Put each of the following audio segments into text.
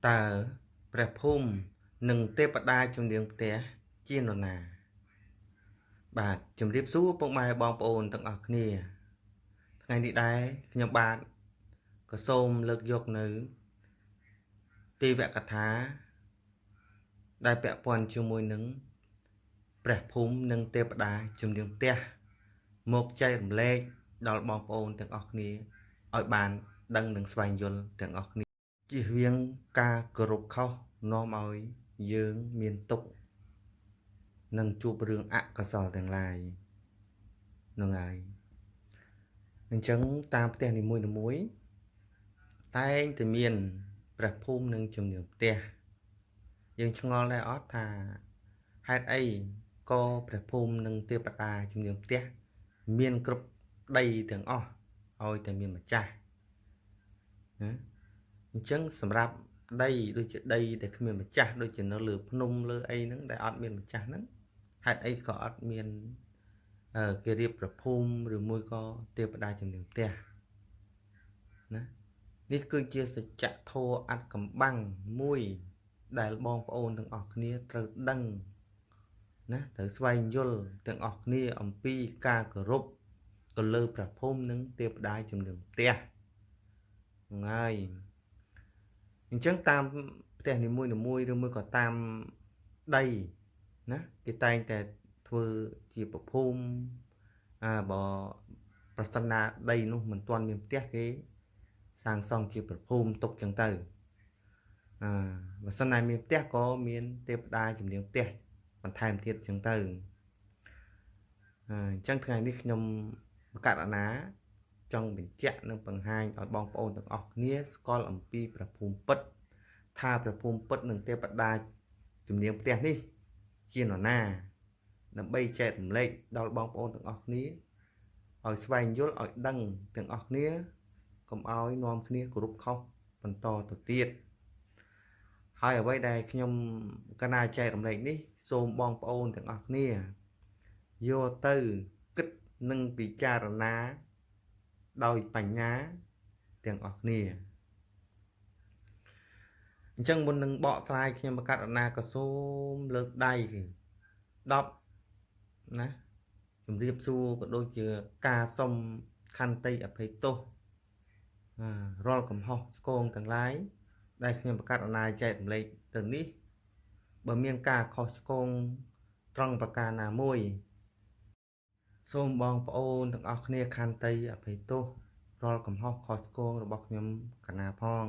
តើព្រះភូមិនិងទេពតាជំនាងផ្ទះជានរណា បាទជំរាបសួរពុកម៉ែបងប្អូនទាំងអស់គ្នាថ្ងៃនេះដែរខ្ញុំបាទក៏សូមលើកយកនៅទេវកថាដែលពាក់ព័ន្ធជាមួយនឹងព្រះភូមិនិងទេពតាជំនាងផ្ទះមកចែករំលែកដល់បងប្អូនទាំងអស់គ្នាឲ្យបានដឹងនិងស្វែងយល់ទាំងអស់គ្នាជៀសវាងការគោរពខុសនាំឲ្យយើងមានទុក្ខនិងជួបរឿងអកុសលទាំងឡាយហ្នឹងហើយអញ្ចឹងតាមផ្ទះនីមួយៗតែងតែមានព្រះភូមិនិងជំនាងផ្ទះយើងឆ្ងល់ដែរអត់ថាហេតុអីក៏ព្រះភូមិនិងទេពតាជំនាងផ្ទះមានគ្រប់ដីទាំងអស់ឲ្យតែមានម្ចាស់ណាអញ្ចឹងសម្រាប់ដីដូចជាដីដែលគ្មានម្ចាស់ដូចជានៅលើភ្នំលើអីហ្នឹងដែលអត់មានម្ចាស់ហ្នឹងហេតុអីក៏អត់មានគេរៀបប្រភូមិឬមួយក៏ទេពតាជំនាងផ្ទះណានេះគឺជាសច្ចធម៌អត្តកំបាំងមួយដែលបងប្អូនទាំងអស់គ្នាត្រូវដឹងណាត្រូវស្វែងយល់ទាំងអស់គ្នាអំពីការគោរពទៅលើព្រះភូមិនិងទេពតាជំនាងផ្ទះហ្នឹងហើយអញ្ចឹងតាមផ្ទះនីមួយៗឬមួយក៏តាមដីណាគេតែងតែធ្វើជាប្រភូមិបើប្រសិនណាដីនោះមិនទាន់មានផ្ទះគេសាងសង់ជាប្រភូមិទុកចឹងទៅបើសិនណាមានផ្ទះក៏មានទេពតាជំនាងផ្ទះបន្ថែមទៀតចឹងទៅអញ្ចឹងថ្ងៃនេះខ្ញុំបកករណាចង់បញ្ជាក់និងបង្ហាញឲ្យបងប្អូនទាំងអស់គ្នាស្គាល់អំពីព្រះភូមិពិតថាព្រះភូមិពិតនិងទេពតាជំនាងផ្ទះនេះជានរណាដើម្បីចែករំលែកដល់បងប្អូនទាំងអស់គ្នាឲ្យស្វែងយល់ឲ្យដឹងទាំងអស់គ្នាកុំឲ្យនាំគ្នាគោរពខុសបន្តទៅទៀតហើយអ្វីដែលខ្ញុំកណាចែករំលែកនេះសូមបងប្អូនទាំងអស់គ្នាយកទៅគិតនិងពិចារណាដោយបញ្ញាទាំងអស់គ្នាអញ្ចឹងមុននឹងបកស្រាយខ្ញុំបកករណាក៏សូមលើកដៃ10ណាជំរាបសួរក៏ដូចជាការសុំខន្តីអភ័យទោសរាល់កំហុសឆ្គងទាំងឡាយដែលខ្ញុំបកករណាចែករំលែកទៅនេះបើមានការខុសឆ្គងត្រង់ប្រការណាមួយសូមបងប្អូនទាំងអស់គ្នាខន្តីអភ័យទោសរាល់កំហុសខុសឆ្គងរបស់ខ្ញុំកណាផង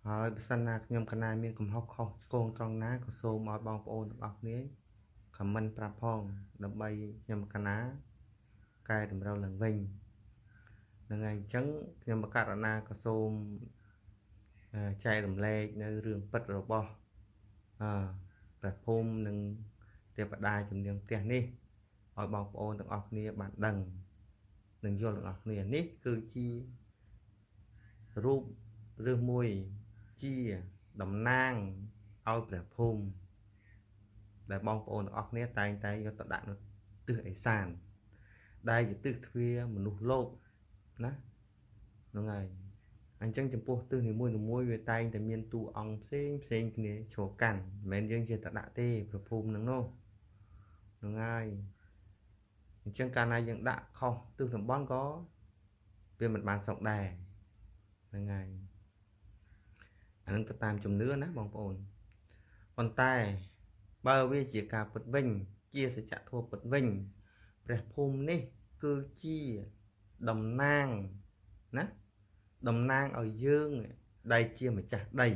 ហើយបើសិនណាខ្ញុំកណាមានកំហុសខុសឆ្គងត្រង់ណាក៏សូមឲ្យបងប្អូនទាំងអស់គ្នាខមមិនប្រាប់ផងដើម្បីខ្ញុំកណាកែតម្រូវឡើងវិញហ្នឹងហើយអញ្ចឹងខ្ញុំបកករណាក៏សូមចែករំលែកនៅរឿងពិតរបស់ព្រះភូមិនិងទេពតាជំនាងផ្ទះនេះឲ្យបងប្អូនទាំងអស់គ្នាបានដឹងនិងយល់ទាំងអស់គ្នានេះគឺជារូបឬមួយជាតំណាងឲ្យព្រះភូមិដែលបងប្អូនទាំងអស់គ្នាតែងតែយកទៅដាក់នៅទិសឦសានដែលជាទិសទ្វារមនុស្សលោកណាហ្នឹងហើយអញ្ចឹងចំពោះទិសនីមួយៗវាតែងតែមានតួអង្គផ្សេងផ្សេងគ្នាឈរកាន់មិនមែនយើងជាតដាក់ទេព្រះភូមិហ្នឹងនោះហ្នឹងហើយអញ្ចឹងកាលណាយើងដាក់ខុសទិសតំបន់ក៏វាមិនបានសុខដែរហ្នឹងហើយអានឹងទៅតាមជំនឿណាបងប្អូនប៉ុន្តែបើវាជាការពិតវិញជាសច្ចធម៌ពិតវិញព្រះភូមិនេះគឺជាតំណាងណាតំណាងឲ្យយើងដែលជាម្ចាស់ដី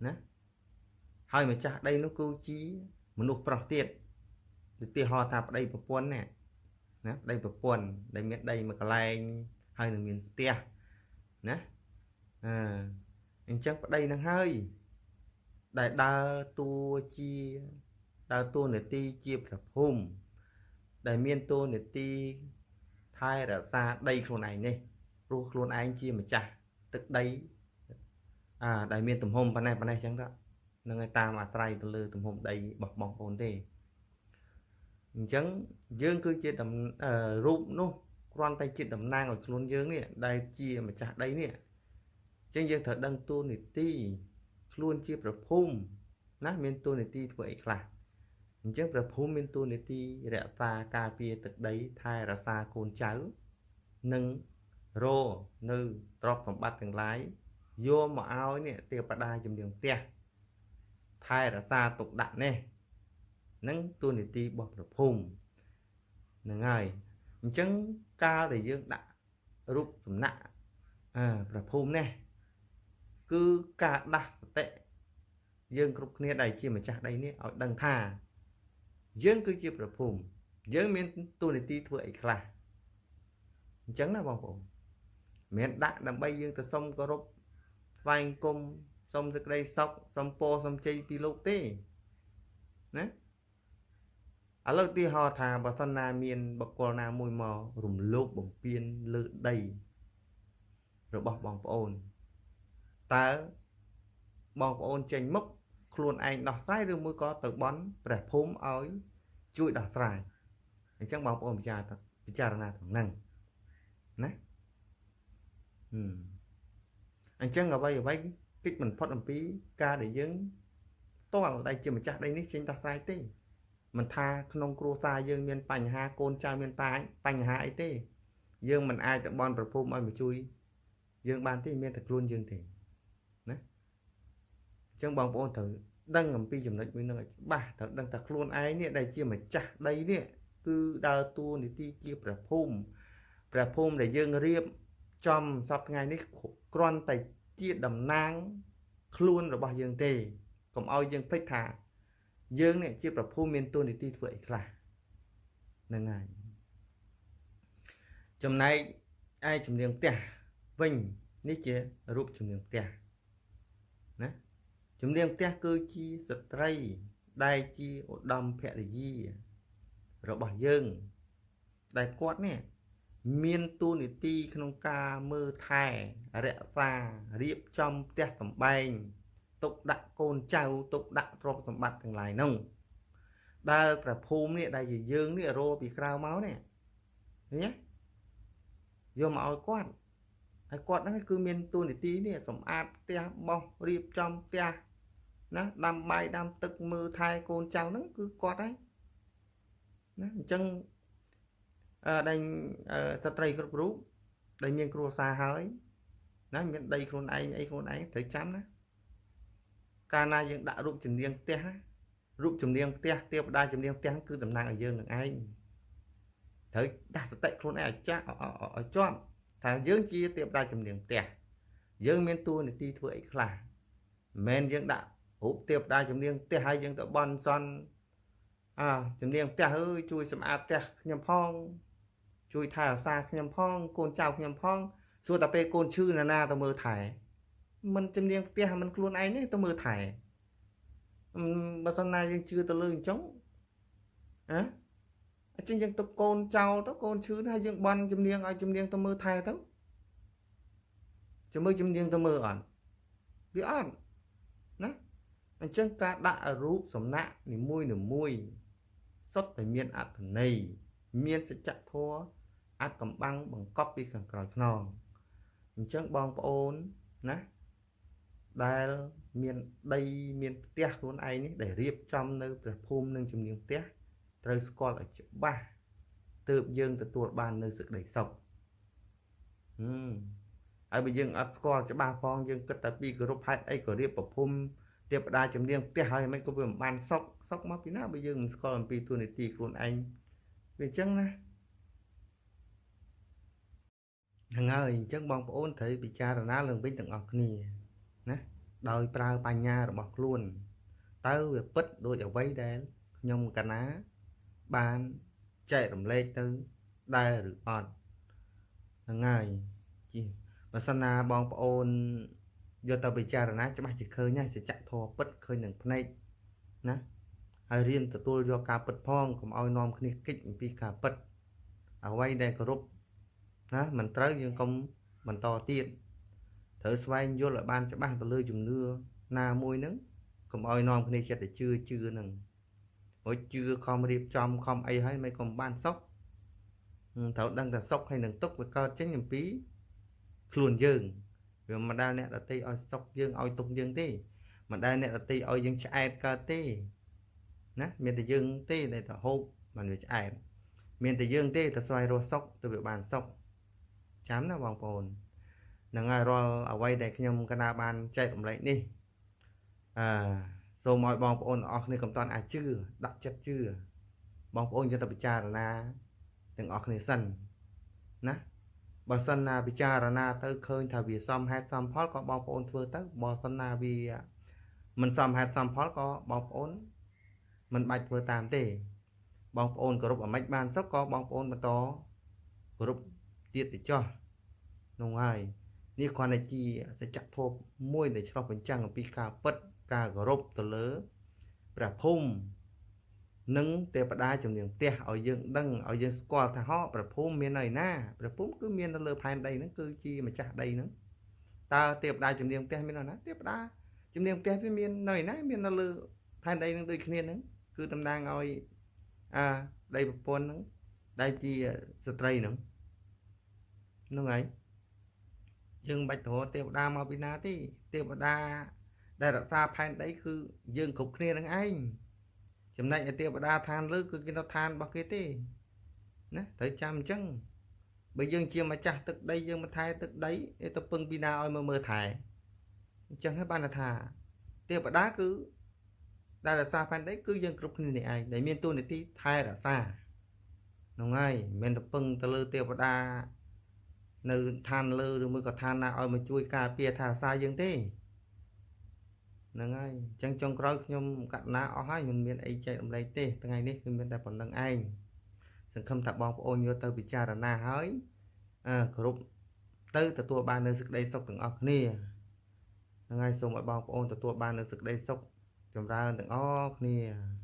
ណាហើយម្ចាស់ដីនោះគឺជាមនុស្សប្រុសទៀតឧទាហរណ៍ថាប្តីប្រពន្ធណាណាប្តីប្រពន្ធដែលមានដីមួយកន្លែងហើយនឹងមានផ្ទះណាអឺអញ្ចឹងប្តីនឹងហើយដែលដើរតួជាដើរតួនាទីជាព្រះភូមិដែលមានតួនាទីថែរក្សាដីខ្លួនឯងនេះព្រោះខ្លួនឯងជាម្ចាស់ទឹកដីដែលមានទំហំប៉ុណ្ណេះប៉ុណ្ណេះអញ្ចឹងទៅនឹងឲ្យតាមអាស្រ័យទៅលើទំហំដីរបស់បងប្អូនទេអញ្ចឹងយើងគឺជារូបនោះគ្រាន់តែជាតំណាងឲ្យខ្លួនយើងនេះដែលជាម្ចាស់ដីនេះ ចឹងយើងត្រូវដឹងតួនាទីខ្លួនជាព្រះភូមិណាមានតួនាទីធ្វើអីខ្លះអញ្ចឹងព្រះភូមិមានតួនាទីរក្សាការពារទឹកដីថែរក្សាកូនចៅនិងរនៅទ្រព្យសម្បត្តិទាំងឡាយយកមកឲ្យនេះទេវតាជំនាញផ្ទះថែរក្សាទុកដាក់នេះនឹងតួនាទីរបស់ព្រះភូមិហ្នឹងហើយអញ្ចឹងកាលដែលយើងដាក់រូបសំណាក់ព្រះភូមិនេះគឺការដាស់សតិយើងគ្រប់គ្នាដែលជាម្ចាស់ដីនេះឲ្យដឹងថាយើងគឺជាព្រះភូមិយើងមានតួនាទីធ្វើអីខ្លះអញ្ចឹងណាបងប្អូនមិនដាក់ដើម្បីយើងទៅសុំគោរពថ្វាយគុំសុំសេចក្តីសុខសុំពរសុំជ័យពីលោកទេណាឥឡូវទីហោថាបើសិនណាមានបុគ្គលណាមួយមករំលោភបំពានលើដីរបស់បងប្អូនតើបងប្អូនចេញមុខខ្លួនឯងដោះស្រាយឬមួយក៏ទៅបន់ព្រះភូមិឲ្យជួយដោះស្រាយអញ្ចឹងបងប្អូនពិចារណាទាំងហ្នឹងណាអញ្ចឹងអ្វីកិច្ចមិនផុតអំពីការដែលយើងផ្ទាល់ដែលជាម្ចាស់ដីនេះចេញដោះស្រាយទេមិនថាក្នុងគ្រួសារយើងមានបញ្ហាកូនចៅមានបញ្ហាអីទេយើងមិនអាចទៅបន់ព្រះភូមិឲ្យមកជួយយើងបានទេមានតែខ្លួនយើងទេណាអញ្ចឹងបងប្អូនត្រូវដឹងអំពីចំណុចមួយនឹងឲ្យច្បាស់ត្រូវដឹងថាខ្លួនឯងនេះដែលជាម្ចាស់ដីនេះគឺដើរតួនាទីជាព្រះភូមិព្រះភូមិដែលយើងរៀបចំសពថ្ងៃនេះគ្រាន់តែជាតំណាងខ្លួនរបស់យើងទេកុំឲ្យយើងភ្លេចថាយើងនេះជាព្រះភូមិមានតួនាទីធ្វើអីខ្លះហ្នឹងហើយចំណែកឯជំនាញផ្ទះវិញនេះជារូបជំនាញផ្ទះណាជំនាញផ្ទះគឺជាស្ត្រីដែលជាឧត្តមភរិយារបស់យើងដែលគាត់នេះមានតួនាទីក្នុងការមើលថែរក្សារៀបចំផ្ទះសម្បែងទុកដាក់កូនចៅទុកដាក់ទ្រព្យសម្បត្តិទាំងឡាយនោះដែលព្រះភូមិនេះដែលជាយើងនេះរកពីក្រៅមកនេះឃើញទេយកមកឲ្យគាត់ហើយគាត់ហ្នឹងគឺមានតួនាទីនេះសម្អាតផ្ទះបោះរៀបចំផ្ទះណាដាំបាយដាំទឹកមើលថែកូនចៅហ្នឹងគឺគាត់ហើយណាអញ្ចឹងដែលស្ត្រីគ្រប់រូបដែលមានគ្រួសារហើយណាមានដីខ្លួនឯងអីខ្លួនឯងត្រូវចាំណាកាលណាយើងដាក់រូបជំនាញផ្ទះណារូបជំនាញផ្ទះទេវតាជំនាញផ្ទះគឺតំណាងឲ្យយើងនឹងឯងត្រូវដាស់សតិខ្លួនឯងឲ្យចាស់ឲ្យជាប់ថាយើងជាទេវតាជំនាញផ្ទះយើងមានតួនាទីធ្វើអីខ្លះមិនមែនយើងដាក់រូបទេវតាជំនាញផ្ទះហើយយើងទៅបន់សន់ជំនាញផ្ទះអើយជួយសម្អាតផ្ទះខ្ញុំផងជួយថែរក្សាខ្ញុំផងកូនចៅខ្ញុំផងសួរតែពេលកូនឈឺណានាទៅមើលថែមិនជំនាញផ្ទះមិនខ្លួនឯងទេទៅមើលថែបើសិនណាយើងជឿទៅលើអញ្ចឹងណាអញ្ចឹងយើងទុកកូនចោលទៅកូនឈឺហើយយើងបន់ជំនាញឲ្យជំនាញទៅមើលថែទៅជំនាញទៅមើលអត់វាអត់ណាអញ្ចឹងការដាក់រូបសំណាក់នីមួយនីមួយសុទ្ធតែមានអត្ថន័យមានសច្ចធម៌អាចកំបាំងបង្កប់ពីខាងក្រោយខ្នងអញ្ចឹងបងប្អូនណាដែលមានដីមានផ្ទះខ្លួនឯងនេះដែលរៀបចំនៅព្រះភូមិនិងជំនាញផ្ទះត្រូវស្គាល់ឲ្យច្បាស់ទើបយើងទទួលបាននៅសេចក្តីសុខហើយបើយើងអត់ស្គាល់ច្បាស់ផងយើងគិតតែពីគោរពហេតុអីក៏រៀបប្រភូមិទេវតាជំនាញផ្ទះហើយមិនក៏វាមិនបានសុខសុខមកពីណាបើយើងមិនស្គាល់អំពីតួនាទីខ្លួនឯងវាអញ្ចឹងណាហ្នឹងហើយអញ្ចឹងបងប្អូនត្រូវពិចារណាឡើងវិញទាំងអស់គ្នាណាដោយប្រើបញ្ញារបស់ខ្លួនតើវាពិតដូចអ្វីដែលខ្ញុំកណាបានចែករំលែកទៅដែរឬអត់ហ្នឹងហើយជាបើសិនណាបងប្អូនយកទៅពិចារណាច្បាស់ជាឃើញហើយសច្ចធម៌ពិតឃើញនឹងភ្នែកណាហើយរៀនទទួលយកការពិតផងកុំឲ្យនាំគ្នាគិតអំពីការពិតអ្វីដែលគោរពណាមិនត្រូវយើងកុំបន្តទៀតត្រូវស្វែងយល់ឲ្យបានច្បាស់ទៅលើជំនឿណាមួយហ្នឹងកុំឲ្យនាំគ្នាចិត្តតែជឿហ្នឹងព្រោះជឿខំរៀបចំខំអីហើយមិនកុំបានសុខត្រូវដឹងតែសុខហើយនឹងទុក្ខវាកើតចេញអំពីខ្លួនយើង វាមិនដែលអ្នកដតីឲ្យសុកយើងឲ្យទុកយើងទេមិនដែលអ្នកដតីឲ្យយើងឆ្អែតកើតទេណាមានតែយើងទេដែលទៅហូបมันវាឆ្អែតមានតែយើងទេទៅស្វែងរកសុខទៅវាបានសុខចាំណាបងប្អូននឹងហើយរាល់អ្វីដែលខ្ញុំកណាបានចែករំលែកនេះអឺសូមឲ្យបងប្អូនទាំងអស់គ្នាកុំតាន់អាចជឿដាក់ចិត្តជឿបងប្អូនយកទៅពិចារណាទាំងអស់គ្នាសិនណាបើសិនណាពិចារណាទៅឃើញថាវាសមហេតុសមផលក៏បងប្អូនធ្វើទៅបើសិនណាវាមិនសមហេតុសមផលក៏បងប្អូនមិនបាច់ធ្វើតាមទេបងប្អូនគោរពអាម៉េចបានសុខក៏បងប្អូនបន្តគោរពទៀតទៅចោះនោះហើយនេះគ្រាន់តែជាសច្ចធម៌មួយដែលឆ្លុះបញ្ចាំងអំពីការពិតការគោរពទៅលើព្រះភូមិនិងទេវតាជំនាញផ្ទះឲ្យយើងដឹងឲ្យយើងស្គាល់ថាហោព្រះភូមិមាននៅណាព្រះភូមិគឺមាននៅលើផែនដីហ្នឹងគឺជាម្ចាស់ដីហ្នឹងតើទេវតាជំនាញផ្ទះមាននៅណាទេវតាជំនាញផ្ទះវាមាននៅណាមាននៅលើផែនដីហ្នឹងដូចគ្នាហ្នឹងគឺតំណាងឲ្យអាដីប្រពន្ធហ្នឹងដែលជាស្ត្រីហ្នឹងហ្នឹងហើយយើងមិនបាច់ទៅរកទេវតាមកពីណាទេទេវតាដែលរក្សាផែនដីគឺយើងគ្រប់គ្នានឹងឯងចំណែកឯទេវតាឋានលើគឺគេនៅឋានរបស់គេទេណាត្រូវចាំអញ្ចឹងបើយើងជាម្ចាស់ទឹកដីយើងមិនថែទឹកដីទៅពឹងពីណាឲ្យមើលមើលថែអញ្ចឹងហើយបានថាទេវតាគឺដែលរក្សាផែនដីគឺយើងគ្រប់គ្នានេះឯងដែលមានតួនាទីថែរក្សាហ្នឹងហើយមិនមែនទៅពឹងទៅលើទេវតានៅឋានលើឬមួយក៏ឋានណាឲ្យមកជួយការពារថែរក្សាយើងទេហ្នឹងហើយអញ្ចឹងចុងក្រោយខ្ញុំកណ្ណាអស់ហើយមិនមានអីចែករំលែកទេថ្ងៃនេះគឺមានតែប៉ុណ្្នឹងឯងសង្ឃឹមថាបងប្អូនយកទៅពិចារណាហើយគ្រប់ទៅទទួលបាននៅសេចក្តីសុខទាំងអស់គ្នាហ្នឹងហើយសូមឲ្យបងប្អូនទទួលបាននៅសេចក្តីសុខចម្រើនទាំងអស់គ្នា។